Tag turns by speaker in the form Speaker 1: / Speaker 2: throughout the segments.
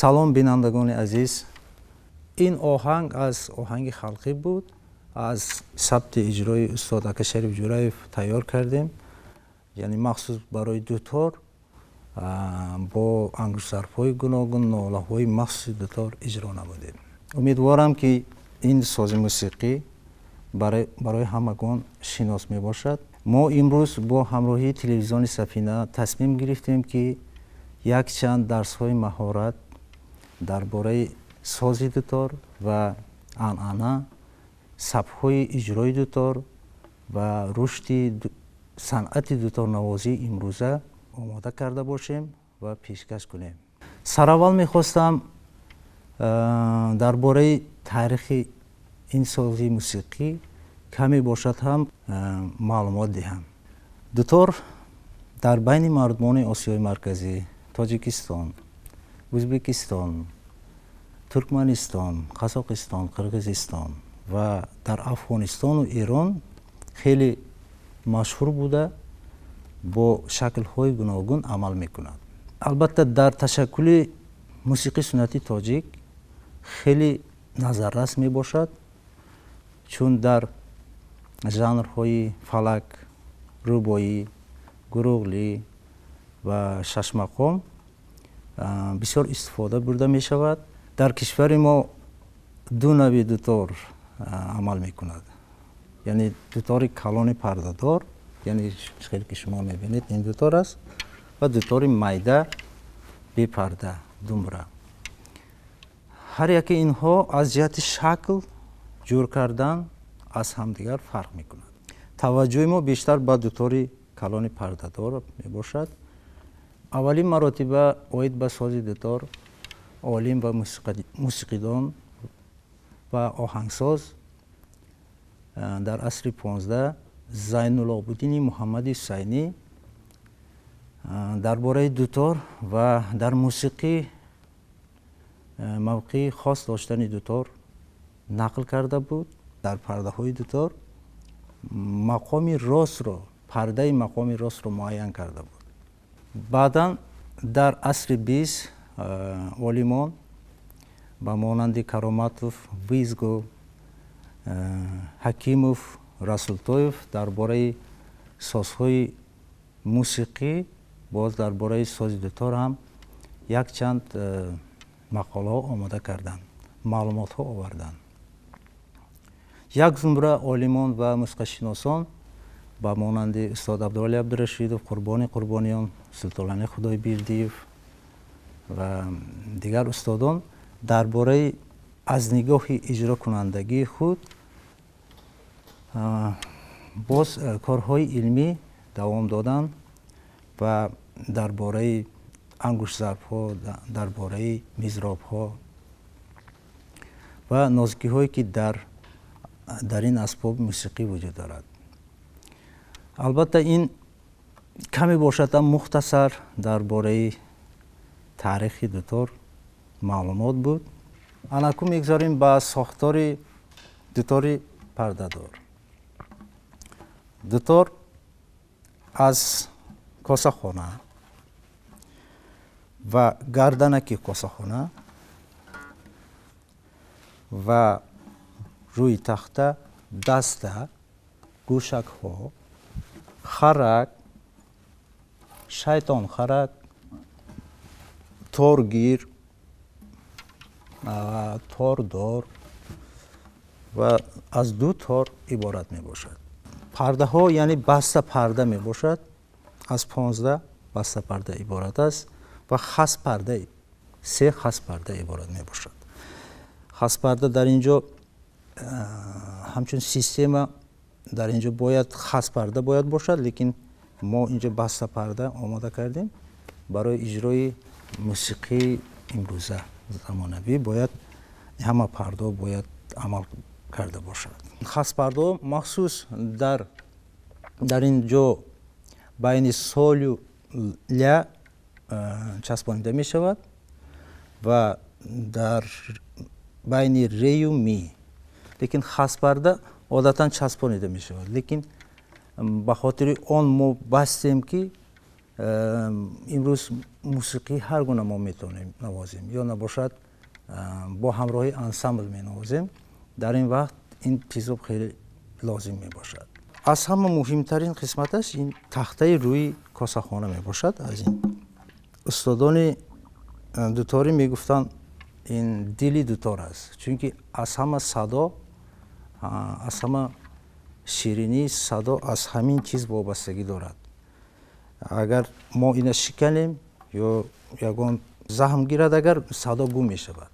Speaker 1: Салом, бинандагони азиз. Ин оҳанг аз оҳанги халқӣ буд, аз сабти иҷрои устод ака Шариф Ҷураев тайёр кардем, яъне махсус барои дутор бо ангуштзарбҳои гуногун, нолаҳои махсуси дутор иҷро намудем. Умедворам, ки ин сози мусиқӣ барои ҳамагон шинос мебошад. Мо имрӯз бо ҳамроҳии телевизиони Сафина тасмим гирифтем, ки якчанд дарсҳои маҳорат дар бораи сози дутор ва анъана, сабкҳои иҷрои дутор ва рушди санъати дуторнавозии имрӯза омода карда бошем ва пешкаш кунем. Сараввал мехостам дар бораи таърихи ин сози мусиқӣ каме бошад ҳам маълумот диҳам. Дутор дар байни мардумони Осиёи Марказӣ, Тоҷикистон, Ӯзбекистон, Туркманистон, Қазоқистон, Қирғизистон ва дар Афғонистону Эрон хеле машҳур буда, бо шаклҳои гуногун амал мекунад. Албатта, дар ташаккули мусиқии суннатии тоҷик хеле назаррас мебошад, чун дар жанрҳои фалак, рубоӣ, гуруғлӣ ва шашмақом бисёр истифода бурда мешавад. Дар кишвари мо ду нави дутор амал мекунад, яъне дутори калони пардадор, яъне хеле ки шумо мебинед, ин дутор аст, ва дутори майда бепарда, думбра. Ҳар яке инҳо аз ҷиҳати шакл ҷур кардан аз ҳамдигар фарқ мекунад. Таваҷҷӯҳи мо бештар ба дутори калони пардадор мебошад. Аввалин маротиба оид ба сози дутор олим ва мусиқидон ва оҳангсоз дар асри 15 Зайнулобиддини Муҳаммади Ҳусайнӣ дар бораи дутор ва дар мусиқӣ мавқеи хос доштани дутор нақл карда буд. Дар пардаҳои дутор мақоми ростро, пардаи мақоми ростро муайян карда буд. Баъдан дар асри 20 олимон ба монанди Кароматов, Визгов, Ҳакимов, Расултоев дар бораи созҳои мусиқӣ, боз дар бораи сози дутор ҳам якчанд мақолаҳо омода карданд, маълумотҳо оварданд. Як зумра олимон ва мусиқашиносон ба монанди устод Абдувалӣ Абдурашидов, Қурбони Қурбониён, Султонали Худойбердиев ва дигар устодон дар бораи аз нигоҳи иҷрокунандагии худ боз корҳои илмӣ давом доданд ва дар бораи ангуштзарбҳо, дар бораи мизробҳо ва нозикиҳое, ки дар ин асбоби мусиқӣ вуҷуд дорад. Албатта, ин каме бошад ҳам мухтасар дар бораи таърихи дутор маълумот буд. Анакун мегузорем ба сохтори дутори пардадор. Дутор аз косахона ва гарданаки косахона ва рӯи тахта, даста, гӯшакҳо, харак, шайтонхарак, торгир, тордор ва аз ду тор иборат мебошад. Пардаҳо, яъне баста парда мебошад, аз 15 баста парда иборат аст ва хаспарда, се хаспарда иборат мебошад. Хаспарда дар ин ҷо ҳамчун система, дар ин ҷо бояд хаспарда бояд бошад, лекин мо инҷо баста парда омода кардем. Барои иҷрои мусиқии имрӯза, замонавӣ, бояд ҳама пардаҳо бояд амал карда бошад. Хаспардаҳо махсус дар ин ҷо байни солю ля часпонида мешавад ва дар байни рею ми. Лекин хаспарда одатан часпонида мешавад, лекин ба хотири он мо бастем, ки Имрӯз мусиқӣ ҳар гуна мо метавонем навозем ё набошад бо ҳамроҳи ансамбл менавозем. Дар ин вақт ин чизо хеле лозим мебошад. Аз ҳама муҳимтарин қисматаш ин тахтаи рӯи косахона мебошад. Аз ин устодони дуторӣ мегуфтанд ин дили дутор аст, чунки аз ҳама садо, аз ҳама ширинии садо аз ҳамин чиз вобастагӣ дорад. Агар мо ина шиканем ё ягон заҳм гирад, агар садо гум мешавад.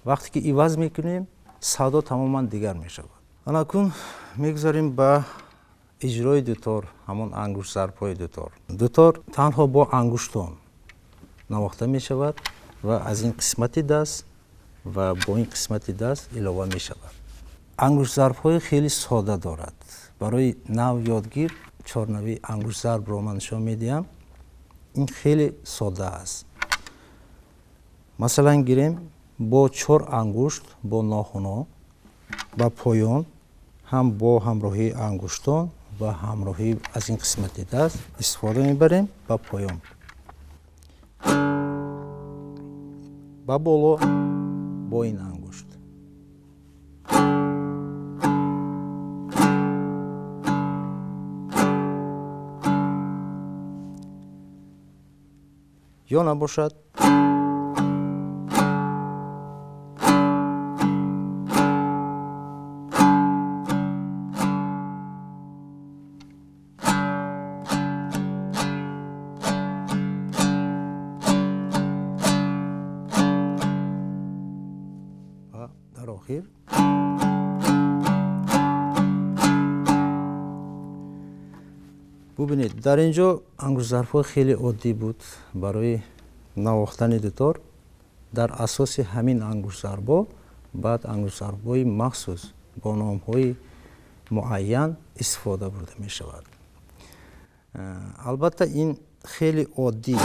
Speaker 1: Вақте ки иваз мекунем, садо тамоман дигар мешавад. Анакун мегузарем ба иҷрои дутор, ҳамон ангуштзарбҳои дутор. Дутор танҳо бо ангуштон навохта мешавад ва аз ин қисмати даст ва бо ин қисмати даст илова мешавад. Ангуштзарбҳои хеле сода дорад. Барои нав ёдгир чорнави ангуштзарбро ман нишон медиҳам. Ин хеле сода аст. Масалан гирем бо чор ангушт бо нохуно ба поён ҳам бо ҳамроҳии ангуштон ва ҳамроҳии аз ин қисмати даст истифода мебарем ба поён. Ба боло бо ин ангушт. Ё набошад ва дар охир бубинед, дар ин ҷо ангуштзарбҳо хеле оддӣ буд барои навохтани дутор. Дар асоси ҳамин ангуштзарбҳо баъд ангуштзарбҳои махсус бо номҳои муайян истифода бурда мешавад. Албатта ин хеле оддӣ,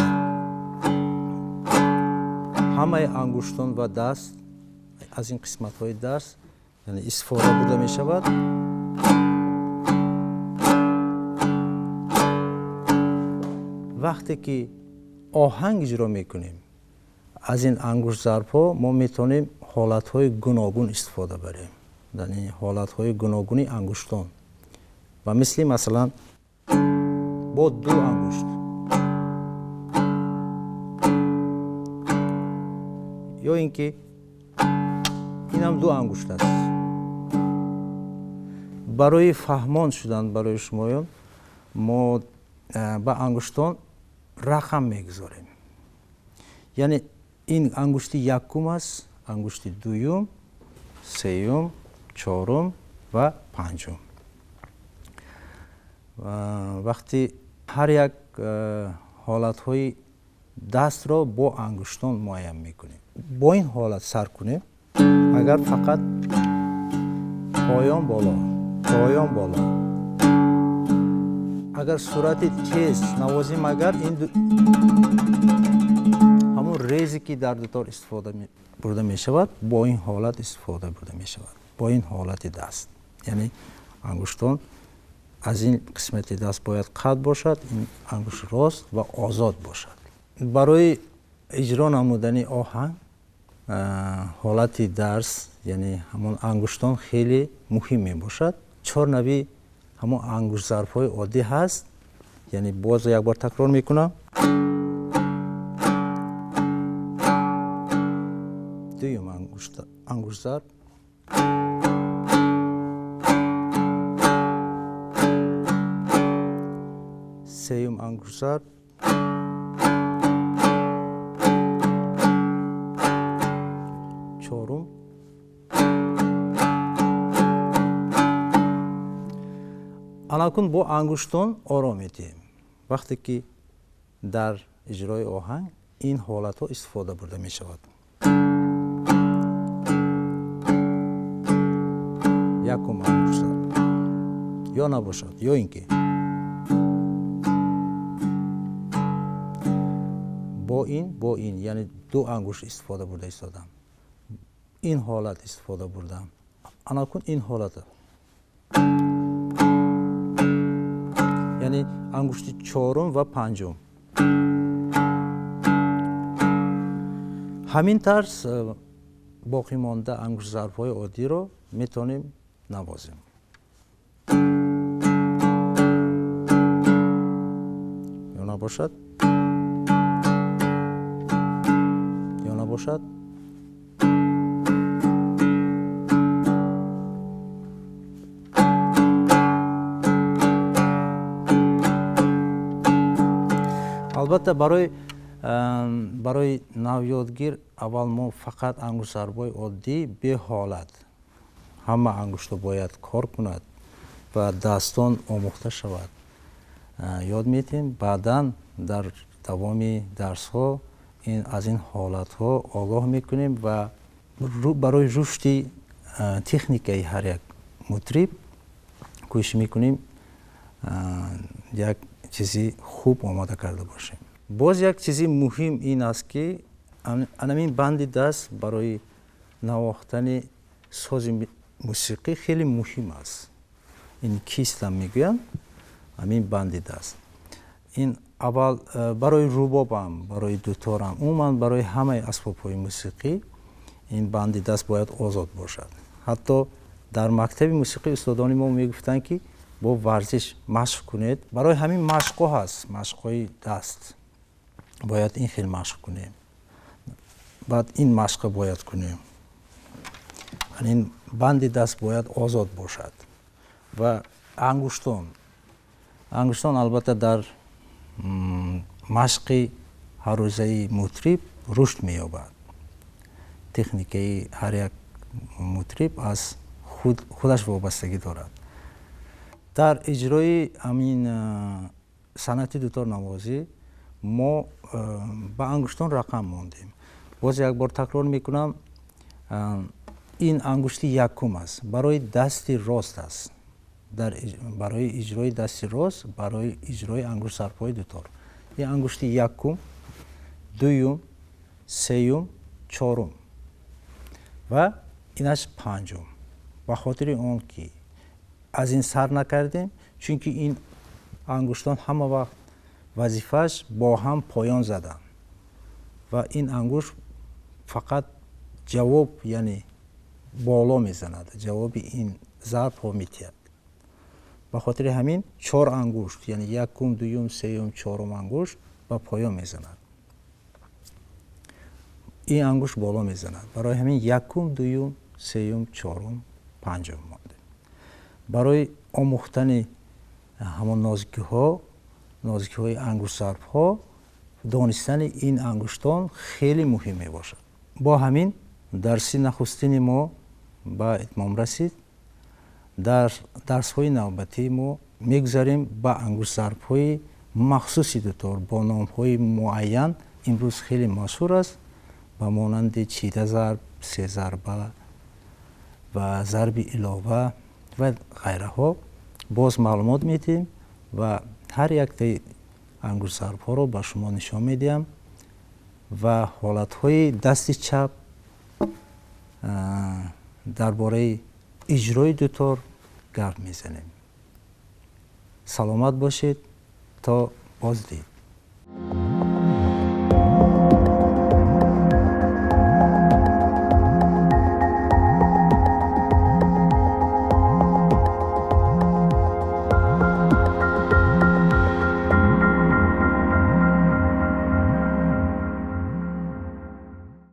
Speaker 1: ҳамаи ангуштон ва даст аз ин қисматҳои даст яъне истифода бурда мешавад. Вақте ки оҳанг иҷро мекунем, аз ин ангуштзарбҳо мо метавонем ҳолатҳои гуногун истифода барем, яъне ҳолатҳои гуногуни ангуштон. Ва мисли масалан бо ду ангушт ё ин ки инам ду ангушт аст. Барои фаҳмон шудан барои шумоён мо ба ангуштон рақам мегузорем. Яъне ин ангушти якум аст, ангушти дуюм, сеюм, чорум ва панҷум. Вақти ҳар як ҳолатҳои дастро бо ангуштон муайян мекунем. Бо ин ҳолат сар кунем, агар фақат поён боло, поён боло. Агар сурати тез навозим, агар ин ҳамон резе ки дар дутор истифода бурда мешавад, бо ин ҳолат истифода бурда мешавад, бо ин ҳолати даст. Яъне ангуштон аз ин қисмати даст бояд қат бошад, ин ангушт рост ва озод бошад. Барои иҷро намудани оҳанг ҳолати дарс, яъне ҳамон ангуштон хеле муҳим мебошад. Чор нави ҳамон ангуштзарбҳои оддӣ ҳаст, яъне боз як бор такрор мекунам. Дуюм ангуштзарб, сеюм ангуштзарб, чорум. Анакун бо ангуштон ором медиҳем. Вақте ки дар иҷрои оҳанг ин ҳолатҳо истифода бурда мешавад. Якум ангуштзарб ё набошад, ё ин ки бо ин, яъне ду ангушт истифода бурда истодам, ин ҳолат истифода бурдам. Анакун ин ҳолата, яъне яъне ангушти чорум ва панҷум. Ҳамин тарз боқӣ монда ангуштзарбҳои оддиро метавонем навозем. Ё набошад, ё набошад. Албатта, барои навёдгир аввал мо фақат ангуштзарбҳои оддӣ беҳолат, ҳама ангушто бояд кор кунад ва дастон омӯхта шавад, ёд медиҳем. Баъдан дар давоми дарсҳо аз ин ҳолатҳо огоҳ мекунем ва барои рушди техникаи ҳар як мутриб кӯшиш мекунем як чизи хуб омода карда бошем. Боз як чизи муҳим ин аст, ки анамин банди даст барои навохтани сози мусиқӣ хеле муҳим аст. Ин киста мегӯянд, ҳамин банди даст. Ин аввал барои рубобам, барои дуторам, умуман барои ҳамаи асбобҳои мусиқӣ ин банди даст бояд озод бошад. Ҳатто дар мактаби мусиқӣ устодони мо мегуфтанд, ки бо варзиш машқ кунед. Барои ҳамин машқҳо ҳаст, машқҳои даст. Бояд ин хел машқ кунем. Баъд ин машқро бояд кунем. Ин банди даст бояд озод бошад. Ва ангуштон. Ангуштон албатта дар машқи ҳаррӯзаи мутриб рушд меёбад. Техникаи ҳар як мутриб аз худаш вобастагӣ дорад. Дар иҷрои ҳамин санъати дуторнавозӣ мо ба ангуштон рақам мондем. Боз як бор такрор мекунам, ин ангушти якум аст, барои дасти рост аст. Барои иҷрои дасти рост, барои иҷрои ангуштзарбҳои дутор. Ин ангушти якум, дуюм, сеюм, чорум ва инаш панҷум. Ба хотири он ки аз ин сар накардем, чунки ин ангуштон ҳама вақт вазифааш бо ҳам поён задан ва ин ангушт фақат ҷавоб, яъне боло мезанад, ҷавоби ин зарбҳо медиҳад. Ба хотири ҳамин чор ангушт, яъне якум, дуюм, сеюм, чорум ангушт ба поён мезанад. Ин ангушт боло мезанад. Барои ҳамин якум, дуюм, сеюм, чорум, панҷум мондем. Барои омӯхтани ҳамон нозикиҳо, нозикиҳои ангуштзарбҳо, донистани ин ангуштон хеле муҳим мебошад. Бо ҳамин дарси нахустини мо ба итмом расид. Дар дарсҳои навбатии мо мегузарем ба ангуштзарбҳои махсуси дутор бо номҳои муайян. Имрӯз хеле машҳур аст, ба монанди чида зарб, се зарба ва зарби илова ва ғайраҳо. Боз маълумот медиҳем ва ҳар яктаи ангуштзарбҳоро ба шумо нишон медиҳам ва ҳолатҳои дасти чап дар бораи иҷрои дутор гап мезанем. Саломат бошед, то боздид.